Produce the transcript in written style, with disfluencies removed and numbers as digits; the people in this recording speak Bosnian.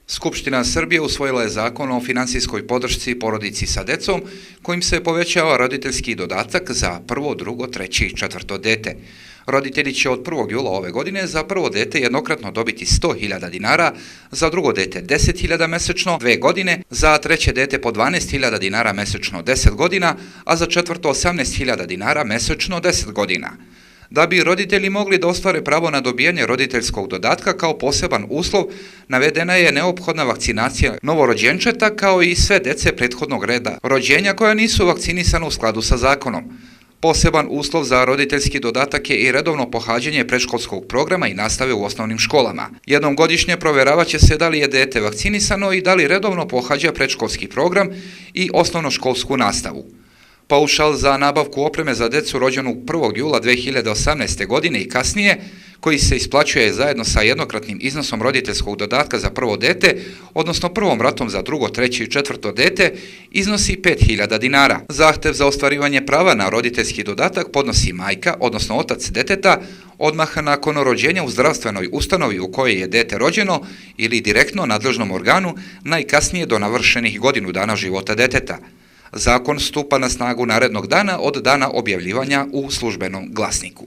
Skupština Srbije usvojila je zakon o finansijskoj podršci porodici sa decom, kojim se povećava roditeljski dodatak za prvo, drugo, treće i četvrto dete. Roditelji će od 1. jula ove godine za prvo dete jednokratno dobiti 100.000 dinara, za drugo dete 10.000 mesečno 2 godine, za treće dete po 12.000 dinara mesečno 10 godina, a za četvrto 18.000 dinara mesečno 10 godina. Da bi roditelji mogli da ostvare pravo na dobijanje roditeljskog dodatka kao poseban uslov, navedena je neophodna vakcinacija novorođenčeta kao i sve dece prethodnog reda rođenja koja nisu vakcinisana u skladu sa zakonom. Poseban uslov za roditeljski dodatak je i redovno pohađanje predškolskog programa i nastave u osnovnim školama. Jednom godišnje proveravaće se da li je dete vakcinisano i da li redovno pohađa predškolski program i osnovnoškolsku nastavu. Paušal za nabavku opreme za decu rođenu 1. jula 2018. godine i kasnije, koji se isplaćuje zajedno sa jednokratnim iznosom roditeljskog dodatka za prvo dete, odnosno prvom ratom za drugo, treće i četvrto dete, iznosi 5.000 dinara. Zahtev za ostvarivanje prava na roditeljski dodatak podnosi majka, odnosno otac deteta, odmah nakon rođenja u zdravstvenoj ustanovi u kojoj je dete rođeno ili direktno nadležnom organu, najkasnije do navršenih godinu dana života deteta. Zakon stupa na snagu narednog dana od dana objavljivanja u službenom glasniku.